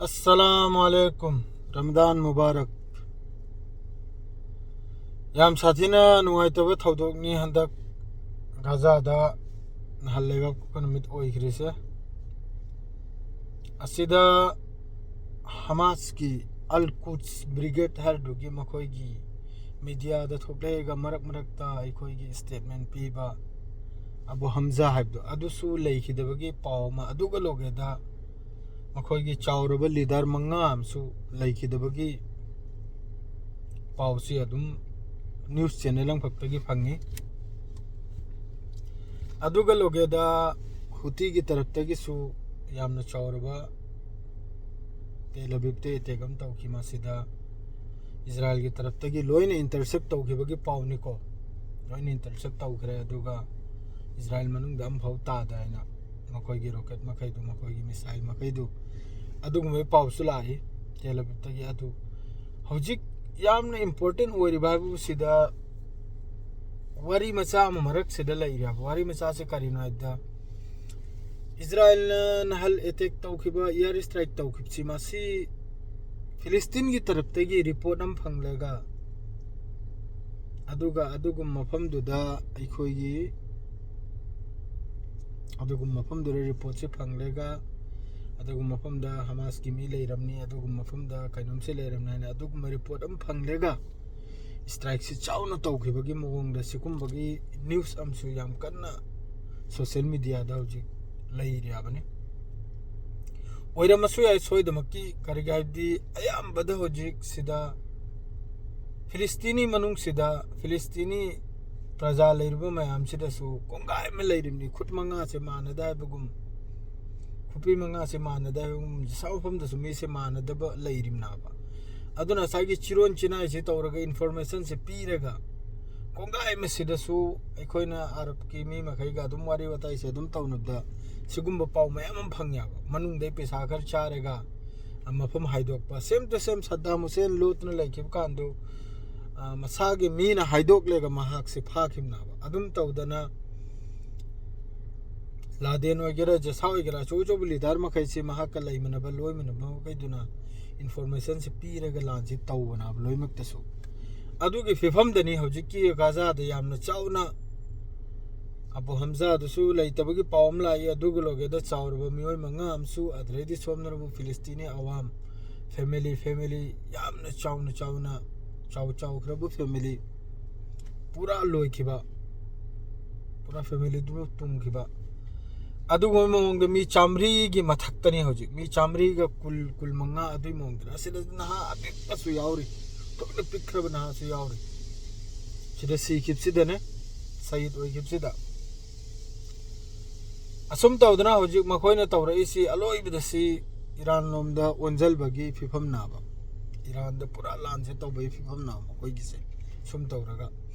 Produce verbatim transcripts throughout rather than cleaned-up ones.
ꯑꯁꯂꯥꯃꯨ ꯑꯂꯥꯏꯀꯨꯝ꯫ Ramadan Mubarak. ꯌꯥꯝ ꯁꯥꯊꯤꯅ ꯅꯨꯡꯉꯥꯏꯇꯕ ꯊꯧꯗꯣꯛꯅꯤ ꯍꯟꯗꯛ ꯒꯥꯖꯥꯗ ꯅꯍꯥꯟ ꯂꯩꯕꯥꯛ ꯄꯣꯛꯄ ꯅꯨꯃꯤꯠ ꯑꯣꯏꯈ꯭ꯔꯤꯁꯦ꯫ ꯑꯁꯤꯗ ꯍꯃꯥꯁꯀꯤ ꯑꯜ ꯀꯨꯠꯁ ꯕ꯭ꯔꯤꯒꯦꯗ ꯍꯥꯏꯔꯤꯗꯨꯒꯤ ꯃꯈꯣꯏꯒꯤ ꯃꯤꯗꯤꯌꯥꯗ ꯊꯣꯛꯂꯛꯑꯒ ꯃꯔꯛ ꯃꯔꯛꯇ ꯑꯩꯈꯣꯏꯒꯤ ꯁ꯭ꯇꯦꯠꯃꯦꯟ ꯄꯤꯕ ꯑꯕꯨ ꯍꯝꯖꯥ ꯍꯥꯏꯕꯗꯣ, ꯑꯗꯨꯁꯨ ꯂꯩꯈꯤꯗꯕꯒꯤ ꯄꯥꯎ ꯑꯃ, ꯑꯗꯨꯒ ꯂꯣꯒꯦꯗ ꯃꯈꯣꯏꯒꯤ ꯆꯥꯎꯔꯕ ꯂꯤꯗꯔ ꯃꯉꯥ ꯑꯃꯁꯨ ꯂꯩꯈꯤꯗꯕꯒꯤ ꯄꯥꯎꯁꯤ ꯑꯗꯨꯝ ꯅ꯭ꯌꯨꯁ ꯆꯦꯅꯦꯜ ꯑꯃꯈꯛꯇꯒꯤ ꯐꯪꯉꯤ꯫ ꯑꯗꯨꯒ ꯂꯣꯒꯦꯗ ꯍꯨꯇꯤꯒꯤ ꯇꯔꯞꯇꯒꯤꯁꯨ ꯌꯥꯝꯅ ꯆꯥꯎꯔꯕ ꯇꯦꯜ ꯑꯕꯤꯕꯇ ꯑꯦꯇꯦꯛ ꯑꯃ ꯇꯧꯈꯤ꯫ ꯃꯁꯤꯗ ꯏꯖꯔꯥꯏꯜꯒꯤ ꯇꯔꯞꯇꯒꯤ ꯂꯣꯏꯅ ꯏꯟꯇꯔꯁꯦꯞ ꯇꯧꯈꯤꯕꯒꯤ ꯄꯥꯎꯅꯤꯀꯣ꯫ ꯂꯣꯏꯅ ꯏꯟꯇꯔꯁꯦꯞ ꯇꯧꯈ꯭ꯔꯦ, ꯑꯗꯨꯒ ꯏꯖꯔꯥꯏꯜ ꯃꯅꯨꯡꯗ ꯑꯃꯐꯥꯎ ꯇꯥꯗꯦ ꯍꯥꯏꯅ ꯃꯈꯣꯏꯒꯤ ꯔꯣꯀꯦꯠ ꯃꯈꯩꯗꯨ, ꯃꯈꯣꯏꯒꯤ ꯃꯤꯁꯥꯏꯜ ꯃꯈꯩꯗꯨ, ꯑꯗꯨꯒꯨꯝꯕꯒꯤ ꯄꯥꯎꯁꯨ ꯂꯥꯛꯏ ꯇꯦꯜ ꯑꯕꯤꯕꯇꯒꯤ꯫ ꯑꯗꯨ ꯍꯧꯖꯤꯛ ꯌꯥꯝꯅ ꯏꯝꯄꯣꯔꯇꯦꯟ ꯑꯣꯏꯔꯤꯕ ꯍꯥꯏꯕꯁꯤꯗ ꯋꯥꯔꯤ ꯃꯆꯥ ꯑꯃ ꯃꯔꯛꯁꯤꯗ ꯂꯩꯔꯦꯕ꯫ ꯋꯥꯔꯤ ꯃꯆꯥꯁꯦ ꯀꯔꯤꯅꯣ ꯍꯥꯏꯕꯗ, ꯏꯖꯔꯥꯏꯜꯅ ꯅꯍꯥꯟ ꯑꯦꯇꯦꯛ ꯇꯧꯈꯤꯕ, ꯏꯌꯥꯔ ꯏꯁꯇ꯭ꯔꯥꯏꯛ ꯇꯧꯈꯤꯕꯁꯤ, ꯃꯁꯤ ꯐꯤꯂꯤꯁꯇꯤꯟꯒꯤ ꯇꯔꯞꯇꯒꯤ ꯔꯤꯄꯣꯔꯠ ꯑꯃ ꯐꯪꯂꯒ, ꯑꯗꯨꯒ ꯑꯗꯨꯒꯨꯝꯕ ꯃꯐꯝꯗꯨꯗ ꯑꯩꯈꯣꯏꯒꯤ, ꯑꯗꯨꯒꯨꯝꯕ ꯃꯐꯝꯗꯨꯗ ꯔꯤꯄꯣꯔꯠꯁꯦ ꯐꯪꯂꯒ, ꯑꯗꯨꯒꯨꯝꯕ ꯃꯐꯝꯗ ꯍꯃꯥꯁꯀꯤ ꯃꯤ ꯂꯩꯔꯝꯅꯤ, ꯑꯗꯨꯒꯨꯝꯕ ꯃꯐꯝꯗ ꯀꯩꯅꯣꯝꯁꯦ ꯂꯩꯔꯝꯅꯤ ꯍꯥꯏꯅ ꯑꯗꯨꯒꯨꯝꯕ ꯔꯤꯄꯣꯔꯠ ꯑꯃ ꯐꯪꯂꯒ, ꯏꯁꯇ꯭ꯔꯥꯏꯛꯁꯤ ꯆꯥꯎꯅ ꯇꯧꯈꯤꯕꯒꯤ ꯃꯑꯣꯡꯗ ꯁꯤꯒꯨꯝꯕꯒꯤ ꯅ꯭ꯌꯨꯁ ꯑꯃꯁꯨ ꯌꯥꯝ ꯀꯟꯅ ꯁꯣꯁꯤꯌꯦꯜ ꯃꯤꯗꯤꯌꯥꯗ ꯍꯧꯖꯤꯛ ꯂꯩꯔꯤꯕꯅꯤ꯫ ꯑꯣꯏꯔꯝꯃꯁꯨ ꯌꯥꯏ ꯁꯣꯏꯗꯃꯛꯀꯤ, ꯀꯔꯤꯒꯤ ꯍꯥꯏꯕꯗꯤ ꯑꯌꯥꯝꯕꯗ ꯍꯧꯖꯤꯛ ꯁꯤꯗ ꯐꯤꯂꯤꯁꯇꯤꯅꯤ ꯃꯅꯨꯡꯁꯤꯗ, ꯐꯤꯂꯤꯁꯇꯤꯅꯤ ꯄ꯭ꯔꯖꯥ ꯂꯩꯔꯤꯕ ꯃꯌꯥꯝꯁꯤꯗꯁꯨ ꯀꯣꯡꯒꯥꯏ ꯑꯃ ꯂꯩꯔꯤꯕꯅꯤ꯫ ꯈꯨꯠ ꯃꯉꯥꯁꯦ ꯃꯥꯟꯅꯗꯦ ꯍꯥꯏꯕꯒꯨꯝ, ꯈꯨꯠꯄꯤ ꯃꯉꯥꯁꯦ ꯃꯥꯟꯅꯗꯦ ꯍꯥꯏꯕꯒꯨꯝ, ꯖꯤꯁꯥ ꯃꯐꯝꯗꯁꯨ ꯃꯤꯁꯦ ꯃꯥꯟꯅꯗꯕ ꯂꯩꯔꯤꯕꯅꯦꯕ꯫ ꯑꯗꯨꯅ ꯉꯁꯥꯏꯒꯤ ꯆꯤꯔꯣꯟ ꯆꯤꯅꯥꯏꯁꯦ ꯇꯧꯔꯒ, ꯏꯟꯐꯣꯔꯃꯦꯁꯟꯁꯦ ꯄꯤꯔꯒ, ꯀꯣꯡꯒꯥꯏ ꯑꯃꯁꯤꯗꯁꯨ ꯑꯩꯈꯣꯏꯅ ꯑꯔꯕꯀꯤ ꯃꯤ ꯃꯈꯩꯒ ꯑꯗꯨꯝ ꯋꯥꯔꯤ ꯋꯥꯇꯥꯏꯁꯦ ꯑꯗꯨꯝ ꯇꯧꯅꯕꯗ, ꯁꯤꯒꯨꯝꯕ ꯄꯥꯎ ꯃꯌꯥꯝ ꯑꯃ ꯐꯪꯉꯦꯕ꯫ ꯃꯅꯨꯡꯗꯩ ꯄꯩꯁꯥ ꯈꯔ ꯆꯥꯔꯒ, ꯑ, ꯃꯐꯝ ꯍꯥꯏꯗꯣꯛꯄ, ꯁꯦꯝ ꯇꯨ ꯁꯦꯝ ꯁꯗꯥꯝ ꯍꯨꯁꯦꯟ ꯂꯣꯠꯇꯨꯅ ꯂꯩꯈꯤꯕ ꯀꯥꯟꯗꯨ, ꯑ, ꯃꯁꯥꯒꯤ ꯃꯤꯅ ꯍꯥꯏꯗꯣꯛꯂꯒ ꯃꯍꯥꯛꯁꯦ ꯐꯥꯈꯤꯕꯅꯦꯕ꯫ ꯑꯗꯨꯝ ꯇꯧꯗꯅ ꯂꯥꯗꯦꯟ ꯑꯣꯏꯒꯦꯔꯥ, ꯖꯦꯁꯥ ꯑꯣꯏꯒꯦꯔꯥ, ꯑꯆꯧ ꯑꯆꯧꯕ ꯂꯤꯗꯔ ꯃꯈꯩꯁꯤ ꯃꯍꯥꯛꯀ ꯂꯩꯃꯤꯟꯅꯕ, ꯂꯣꯏꯃꯤꯟꯅꯕ ꯃꯈꯩꯗꯨꯅ ꯏꯟꯐꯣꯔꯃꯦꯁꯟꯁꯤ ꯄꯤꯔꯒ ꯂꯥꯟꯁꯤ ꯇꯧꯕꯅꯦꯕ ꯂꯣꯏꯅꯃꯛꯇꯁꯨ꯫ ꯑꯗꯨꯒꯤ ꯐꯤꯕꯝꯗꯅꯤ ꯍꯧꯖꯤꯛꯀꯤ ꯒꯥꯖꯥꯗ ꯌꯥꯝꯅ ꯆꯥꯎꯅ ꯑꯕꯨ ꯍꯝꯖꯥꯗꯨꯁꯨ ꯂꯩꯇꯕꯒꯤ ꯄꯥꯎ ꯑꯃ ꯂꯥꯛꯏ꯫ ꯑꯗꯨꯒ ꯂꯣꯏꯒꯦꯗ ꯆꯥꯎꯔꯕ ꯃꯤꯑꯣꯏ ꯃꯉꯥ ꯑꯃꯁꯨ, ꯑꯗꯨꯗꯩꯗꯤ ꯁꯣꯝꯗꯅꯕꯨ ꯐꯤꯂꯤꯁꯇꯤꯅꯤ ꯑꯋꯥꯝ, ꯐꯦꯃꯤꯂꯤ, ꯐꯦꯃꯤꯂꯤ ꯌꯥꯝꯅ ꯆꯥꯎꯅ ꯆꯥꯎꯅ, ꯆꯥꯎ ꯆꯥꯎꯈ꯭ꯔꯕ ꯐꯦꯃꯤꯂꯤ ꯄꯨꯔꯥ ꯂꯣꯏꯈꯤꯕ, ꯄꯨꯔꯥ ꯐꯦꯃꯤꯂꯤꯗꯨ ꯇꯨꯝꯈꯤꯕ꯫ ꯑꯗꯨꯒꯨꯝꯕ ꯃꯑꯣꯡꯗ ꯃꯤ ꯆꯥꯃꯔꯤꯒꯤ ꯃꯊꯛꯇꯅꯤ ꯍꯧꯖꯤꯛ, ꯃꯤ ꯆꯥꯃꯔꯤꯒ ꯀꯨꯟ, ꯀꯨꯟ ꯃꯉꯥ, ꯑꯗꯨꯒꯤ ꯃꯑꯣꯡꯗꯅꯤ꯫ ꯑꯁꯤꯗ ꯅꯍꯥ ꯑꯄꯤꯛꯄꯁꯨ ꯌꯥꯎꯔꯤ, ꯊꯣꯏꯅ ꯄꯤꯛꯈ꯭ꯔꯕ ꯅꯍꯥꯁꯨ ꯌꯥꯎꯔꯤ꯫ ꯁꯤꯗ ꯁꯤꯈꯤꯕꯁꯤꯗꯅꯦ, ꯁꯍꯤꯗ ꯑꯣꯏꯈꯤꯕꯁꯤꯗ꯫ ꯑꯁꯨꯝ ꯇꯧꯗꯅ ꯍꯧꯖꯤꯛ ꯃꯈꯣꯏꯅ ꯇꯧꯔꯛꯏꯁꯤ ꯑꯂꯣꯏꯕꯗ ꯁꯤ ꯏꯔꯥꯟ ꯂꯣꯝꯗ ꯑꯣꯟꯁꯤꯟꯕꯒꯤ ꯐꯤꯕꯝꯅꯦꯕ, ꯏꯔꯥꯟꯗ ꯄꯨꯔꯥ ꯂꯥꯟꯁꯦ ꯇꯧꯕꯒꯤ ꯐꯤꯕꯝꯅꯦꯕ ꯃꯈꯣꯏꯒꯤꯁꯦ꯫ ꯁꯨꯝ ꯇꯧꯔꯒ,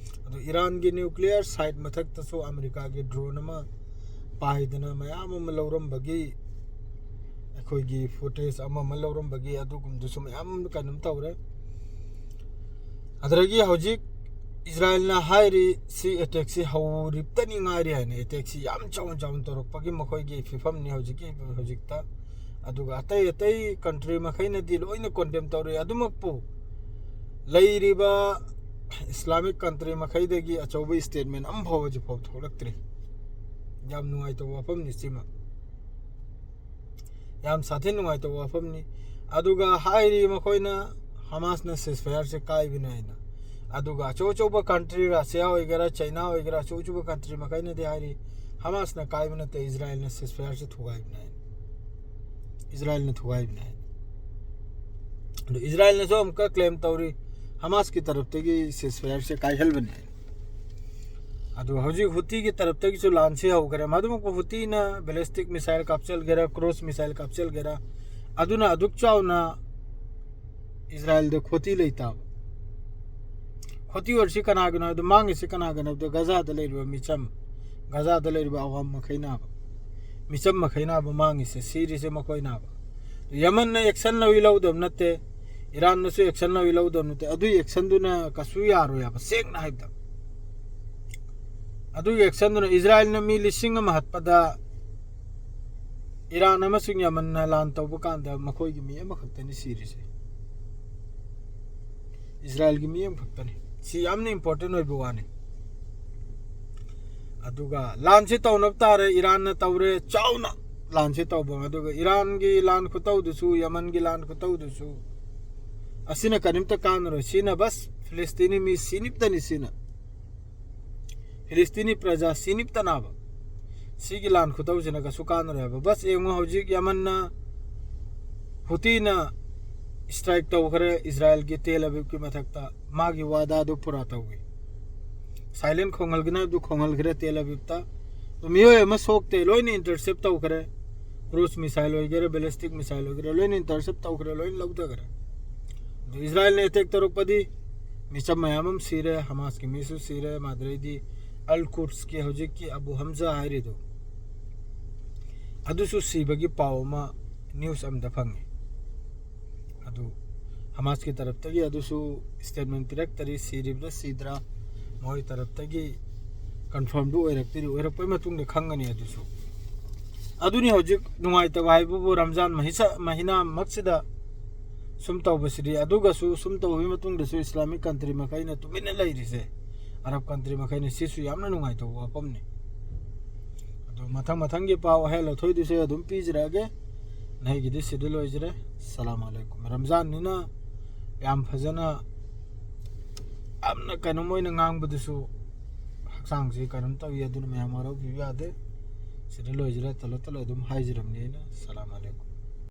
ꯑꯗꯣ ꯏꯔꯥꯟꯒꯤ ꯅ꯭ꯌꯨꯀ꯭ꯂꯤꯌꯔ ꯁꯥꯏꯠ ꯃꯊꯛꯇꯁꯨ ꯑꯃꯦꯔꯤꯀꯥꯒꯤ ꯗ꯭ꯔꯣꯟ ꯑꯃ ꯄꯥꯏꯗꯅ ꯃꯌꯥꯝ ꯑꯃ ꯂꯧꯔꯝꯕꯒꯤ, ꯑꯩꯈꯣꯏꯒꯤ ꯐꯨꯇꯦꯖ ꯑꯃ ꯑꯃ ꯂꯧꯔꯝꯕꯒꯤ ꯑꯗꯨꯒꯨꯝꯕꯗꯨꯁꯨ ꯃꯌꯥꯝ ꯀꯩꯅꯣꯝ ꯇꯧꯔꯦ꯫ ꯑꯗꯨꯗꯒꯤ ꯍꯧꯖꯤꯛ ꯏꯖꯔꯥꯏꯜꯅ ꯍꯥꯏꯔꯤ ꯁꯤ ꯑꯦꯇꯦꯛꯁꯤ ꯍꯧꯔꯤꯕꯇꯅꯤ ꯉꯥꯏꯔꯤ ꯍꯥꯏꯅ, ꯑꯦꯇꯦꯛꯁꯤ ꯌꯥꯝ ꯆꯥꯎꯅ ꯆꯥꯎꯅ ꯇꯧꯔꯛꯄꯒꯤ ꯃꯈꯣꯏꯒꯤ ꯐꯤꯕꯝꯅꯤ ꯍꯧꯖꯤꯛꯀꯤ, ꯍꯧꯖꯤꯛꯇ꯫ ꯑꯗꯨꯒ ꯑꯇꯩ ꯑꯇꯩ ꯀꯟꯇ꯭ꯔꯤ ꯃꯈꯩꯅꯗꯤ ꯂꯣꯏꯅ ꯀꯣꯟꯗꯦꯝ ꯇꯧꯔꯤ꯫ ꯑꯗꯨꯃꯛꯄꯨ ꯂꯩꯔꯤꯕ ꯏꯁꯂꯥꯃꯤꯛ ꯀꯟꯇ꯭ꯔꯤ ꯃꯈꯩꯗꯒꯤ ꯑꯆꯧꯕ ꯁ꯭ꯇꯦꯠꯃꯦꯟ ꯑꯃ ꯐꯥꯎꯕ ꯍꯧꯖꯤꯛ ꯐꯥꯎꯕ ꯊꯣꯛꯂꯛꯇ꯭ꯔꯤ꯫ ꯌꯥꯝ ꯅꯨꯡꯉꯥꯏꯇꯕ ꯋꯥꯐꯝꯅꯤ ꯁꯤꯃ, ꯌꯥꯝ ꯁꯥꯊꯤꯅ ꯅꯨꯡꯉꯥꯏꯇꯕ ꯋꯥꯐꯝꯅꯤ꯫ ꯑꯗꯨꯒ ꯍꯥꯏꯔꯤ ꯃꯈꯣꯏꯅ ꯍꯃꯥꯁꯅ ꯁꯤꯁꯐꯥꯌꯔꯁꯦ ꯀꯥꯏꯕꯅꯦ ꯍꯥꯏꯅ꯫ ꯑꯗꯨꯒ ꯑꯆꯧ ꯑꯆꯧꯕ ꯀꯟꯇ꯭ꯔꯤ, ꯔꯁꯤꯌꯥ ꯑꯣꯏꯒꯦꯔꯥ, ꯆꯩꯅꯥ ꯑꯣꯏꯒꯦꯔꯥ, ꯑꯆꯧ ꯑꯆꯧꯕ ꯀꯟꯇ꯭ꯔꯤ ꯃꯈꯩꯅꯗꯤ ꯍꯥꯏꯔꯤ ꯍꯃꯥꯁꯅ ꯀꯥꯏꯕ ꯅꯠꯇꯦ, ꯏꯖꯔꯥꯏꯜꯅ ꯁꯤꯁꯐꯥꯌꯔꯁꯦ ꯊꯨꯒꯥꯏꯕꯅꯦ ꯍꯥꯏꯅ, ꯏꯖꯔꯥꯏꯜꯅ ꯊꯨꯒꯥꯏꯕꯅꯦ ꯍꯥꯏꯅ꯫ ꯑꯗꯨ ꯏꯖꯔꯥꯏꯜꯅꯁꯨ ꯑꯃꯨꯛꯀ ꯀ꯭ꯂꯦꯝ ꯇꯧꯔꯤ ꯍꯃꯥꯁꯀꯤ ꯇꯔꯞꯇꯒꯤ ꯁꯤꯁꯐꯥꯌꯔꯁꯦ ꯀꯥꯏꯍꯜꯕꯅꯦ ꯍꯥꯏꯅ꯫ ꯑꯗꯨ ꯍꯧꯖꯤꯛ ꯍꯨꯇꯤꯒꯤ ꯇꯔꯞꯇꯒꯤꯁꯨ ꯂꯥꯟꯁꯤ ꯍꯧꯈ꯭ꯔꯦ꯫ ꯃꯗꯨꯃꯛꯄꯨ ꯍꯨꯇꯤꯅ ꯕꯦꯂꯤꯁꯇꯤꯛ ꯃꯤꯁꯥꯏꯜ ꯀꯥꯞꯆꯦꯜꯒꯦꯔꯥ, ꯀ꯭ꯔꯨꯖ ꯃꯤꯁꯥꯏꯜ ꯀꯥꯞꯆꯦꯜꯒꯦꯔꯥ, ꯑꯗꯨꯅ ꯑꯗꯨꯛ ꯆꯥꯎꯅ ꯏꯖꯔꯥꯏꯜꯗ ꯈꯣꯇꯤ ꯂꯩꯇꯥꯕ꯫ ꯈꯣꯇꯤ ꯑꯣꯏꯔꯤꯁꯤ ꯀꯅꯥꯒꯤꯅꯣ ꯍꯥꯏꯕꯗ, ꯃꯥꯡꯉꯤꯁꯤ ꯀꯅꯥꯒꯤꯅꯣ ꯍꯥꯏꯕꯗ, ꯒꯖꯥꯗ ꯂꯩꯔꯤꯕ ꯃꯤꯆꯝ, ꯒꯖꯥꯗ ꯂꯩꯔꯤꯕ ꯑꯋꯥꯝ ꯃꯈꯩꯅꯥꯕ, ꯃꯤꯆꯝ ꯃꯈꯩꯅꯥꯕ ꯃꯥꯡꯉꯤꯁꯦ, ꯁꯤꯔꯤꯁꯦ ꯃꯈꯣꯏꯅꯥꯕ꯫ ꯌꯃꯟꯅ ꯑꯦꯛꯁꯟ ꯂꯧꯏ ꯂꯧꯗꯕ ꯅꯠꯇꯦ, ꯏꯔꯥꯟꯅꯁꯨ ꯑꯦꯛꯁꯟ ꯂꯧꯏ ꯂꯧꯗꯕ ꯅꯠꯇꯦ꯫ ꯑꯗꯨꯒꯤ ꯑꯦꯛꯁꯟꯗꯨꯅ ꯀꯩꯁꯨ ꯌꯥꯔꯣꯏ ꯍꯥꯏꯕ, ꯁꯦꯡꯅ ꯍꯥꯏꯕꯗ꯫ ꯑꯗꯨꯒꯤ ꯑꯦꯛꯁꯟꯗꯨꯅ ꯏꯖꯔꯥꯏꯜꯅ ꯃꯤ ꯂꯤꯁꯤꯡ ꯑꯃ ꯍꯥꯠꯄꯗ ꯏꯔꯥꯟ ꯑꯃꯁꯨꯡ ꯌꯃꯟꯅ ꯂꯥꯟ ꯇꯧꯕ ꯀꯥꯟꯗ ꯃꯈꯣꯏꯒꯤ ꯃꯤ ꯑꯃꯈꯛꯇꯅꯤ ꯁꯤꯔꯤꯁꯦ, ꯏꯁꯔꯥꯏꯜꯒꯤ ꯃꯤ ꯑꯃꯈꯛꯇꯅꯤ꯫ ꯁꯤ ꯌꯥꯝꯅ ꯏꯝꯄꯣꯔꯇꯦꯟ ꯑꯣꯏꯕ ꯋꯥꯅꯤ꯫ ꯑꯗꯨꯒ ꯂꯥꯟꯁꯤ ꯇꯧꯅꯕ ꯇꯥꯔꯦ, ꯏꯔꯥꯟꯅ ꯇꯧꯔꯦ ꯆꯥꯎꯅ ꯂꯥꯟꯁꯤ ꯇꯧꯕ꯫ ꯑꯗꯨꯒ ꯏꯔꯥꯟꯒꯤ ꯂꯥꯟ ꯈꯨꯇꯧꯗꯨꯁꯨ, ꯌꯃꯟꯒꯤ ꯂꯥꯟ ꯈꯨꯇꯧꯗꯨꯁꯨ, ꯑꯁꯤꯅ ꯀꯔꯤꯝꯇ ꯀꯥꯟꯅꯔꯣꯏ꯫ ꯁꯤꯅ ꯕꯁ ꯐꯤꯂꯤꯁꯇꯤꯅꯤ ꯃꯤ ꯁꯤꯅꯤꯞꯇꯅꯤ꯫ ꯁꯤꯅ ꯐꯤꯂꯤꯁꯇꯤꯅꯤ ꯄ꯭ꯔꯖꯥ ꯁꯤꯅꯤꯞꯇꯅꯕ꯫ ꯁꯤꯒꯤ ꯂꯥꯟ ꯈꯨꯇꯧꯁꯤꯅ ꯀꯩꯁꯨ ꯀꯥꯟꯅꯔꯣꯏ ꯍꯥꯏꯕ꯫ ꯕꯁ ꯌꯦꯡꯉꯨ, ꯍꯧꯖꯤꯛ ꯌꯃꯟꯅ, ꯍꯨꯇꯤꯅ ꯁ꯭ꯇ꯭ꯔꯥꯏꯛ ꯇꯧꯈ꯭ꯔꯦ ꯏꯁꯔꯥꯏꯜꯒꯤ ꯇꯦꯜ ꯑꯕꯤꯕꯀꯤ ꯃꯊꯛꯇ꯫ ꯃꯥꯒꯤ ꯋꯥꯗꯥꯗꯨ ꯄꯨꯔꯥ ꯇꯧꯏ꯫ ꯁꯥꯏꯂꯦꯟ ꯈꯣꯡꯍꯜꯒꯅꯤ ꯍꯥꯏꯕꯗꯨ ꯈꯣꯡꯍꯜꯈ꯭ꯔꯦ ꯇꯦꯜ ꯑꯕꯤꯕꯇ꯫ ꯑꯗꯨ ꯃꯤꯑꯣꯏ ꯑꯃ ꯁꯣꯛꯇꯦ, ꯂꯣꯏꯅ ꯏꯟꯇꯔꯁꯦꯞ ꯇꯧꯈ꯭ꯔꯦ꯫ ꯀ꯭ꯔꯨꯖ ꯃꯤꯁꯥꯏꯜ ꯑꯣꯏꯒꯦꯔꯥ, ꯕꯦꯂꯤꯁꯇꯤꯛ ꯃꯤꯁꯥꯏꯜ ꯑꯣꯏꯒꯦꯔꯥ, ꯂꯣꯏꯅ ꯏꯟꯇꯔꯁꯦꯞ ꯇꯧꯈ꯭ꯔꯦ, ꯂꯣꯏꯅ ꯂꯧꯊꯈ꯭ꯔꯦ꯫ ꯑꯗꯨ ꯏꯁꯔꯥꯏꯜꯅ ꯑꯦꯇꯦꯛ ꯇꯧꯔꯛꯄꯗꯤ ꯃꯤꯆꯝ ꯃꯌꯥꯝ ꯑꯃ ꯁꯤꯔꯦ, ꯍꯃꯥꯁꯀꯤ ꯃꯤꯁꯨ ꯁꯤꯔꯦ, ꯃꯥꯗ꯭ꯔꯩꯗꯤ ꯑꯜ ꯀꯨꯗꯁꯀꯤ ꯍꯧꯖꯤꯛꯀꯤ ꯑꯕꯨ ꯍꯝꯖꯥ ꯍꯥꯏꯔꯤꯗꯣ, ꯑꯗꯨꯁꯨ ꯁꯤꯕꯒꯤ ꯄꯥꯎ ꯑꯃ ꯅ꯭ꯌꯨꯁ ꯑꯃꯗ ꯐꯪꯉꯤ꯫ ꯑꯗꯨ ꯍꯃꯥꯁꯀꯤ ꯇꯔꯞꯇꯒꯤ ꯑꯗꯨꯁꯨ ꯁ꯭ꯇꯦꯠꯃꯦꯟ ꯄꯤꯔꯛꯇꯔꯤ, ꯁꯤꯔꯤꯕ꯭ꯔꯥ ꯁꯤꯗ꯭ꯔꯥ, ꯃꯣꯏ ꯇꯔꯞꯇꯒꯤ ꯀꯟꯐꯥꯔꯝꯗꯨ ꯑꯣꯏꯔꯛꯇꯔꯤ꯫ ꯑꯣꯏꯔꯛꯄꯩ ꯃꯇꯨꯡꯗ ꯈꯪꯒꯅꯤ ꯑꯗꯨꯁꯨ꯫ ꯑꯗꯨꯅꯤ ꯍꯧꯖꯤꯛ ꯅꯨꯡꯉꯥꯏꯇꯕ ꯍꯥꯏꯕꯕꯨ, ꯔꯝꯖꯥꯟ ꯃꯍꯤꯁ-, ꯃꯍꯤꯅꯥꯃꯛꯁꯤꯗ ꯁꯨꯝ ꯇꯧꯕꯁꯤꯗꯤ, ꯑꯗꯨꯒꯁꯨ ꯁꯨꯝ ꯇꯧꯕꯒꯤ ꯃꯇꯨꯡꯗꯁꯨ ꯏꯁꯂꯥꯃꯤꯛ ꯀꯟꯇ꯭ꯔꯤ ꯃꯈꯩꯅ ꯇꯨꯃꯤꯟꯅ ꯂꯩꯔꯤꯁꯦ, ꯑꯔꯕ ꯀꯟꯇ꯭ꯔꯤ ꯃꯈꯩꯅ, ꯁꯤꯁꯨ ꯌꯥꯝꯅ ꯅꯨꯡꯉꯥꯏꯇꯕ ꯋꯥꯐꯝꯅꯤ꯫ ꯑꯗꯣ ꯃꯊꯪ ꯃꯊꯪꯒꯤ ꯄꯥꯎ ꯑꯍꯦꯜ ꯑꯊꯣꯏꯗꯨꯁꯨ ꯑꯗꯨꯝ ꯄꯤꯖꯔꯛꯑꯒꯦ꯫ ꯅꯍꯩꯒꯤꯗꯤ ꯁꯤꯗ ꯂꯣꯏꯖꯔꯦ꯫ ꯁꯂꯥꯝ ꯑꯂꯩꯀꯨꯝ꯫ ꯔꯝꯖꯥꯟꯅꯤꯅ ꯌꯥꯝ ꯐꯖꯅ, ꯌꯥꯝꯅ ꯀꯩꯅꯣꯝ ꯑꯣꯏꯅ ꯉꯥꯡꯕꯗꯨꯁꯨ ꯍꯛꯆꯥꯡꯁꯤ ꯀꯩꯅꯣꯝ ꯇꯧꯏ, ꯑꯗꯨꯅ ꯃꯌꯥꯝ ꯋꯥꯔꯧꯕꯤꯕ ꯌꯥꯗꯦ꯫ ꯁꯤꯗ ꯂꯣꯏꯖꯔꯦ꯫ ꯇꯂꯣ ꯇꯂꯣ ꯑꯗꯨꯝ ꯍꯥꯏꯖꯔꯝꯅꯤ ꯑꯩꯅ꯫ ꯁꯂꯥꯝ ꯑꯂꯩꯀꯨꯝ꯫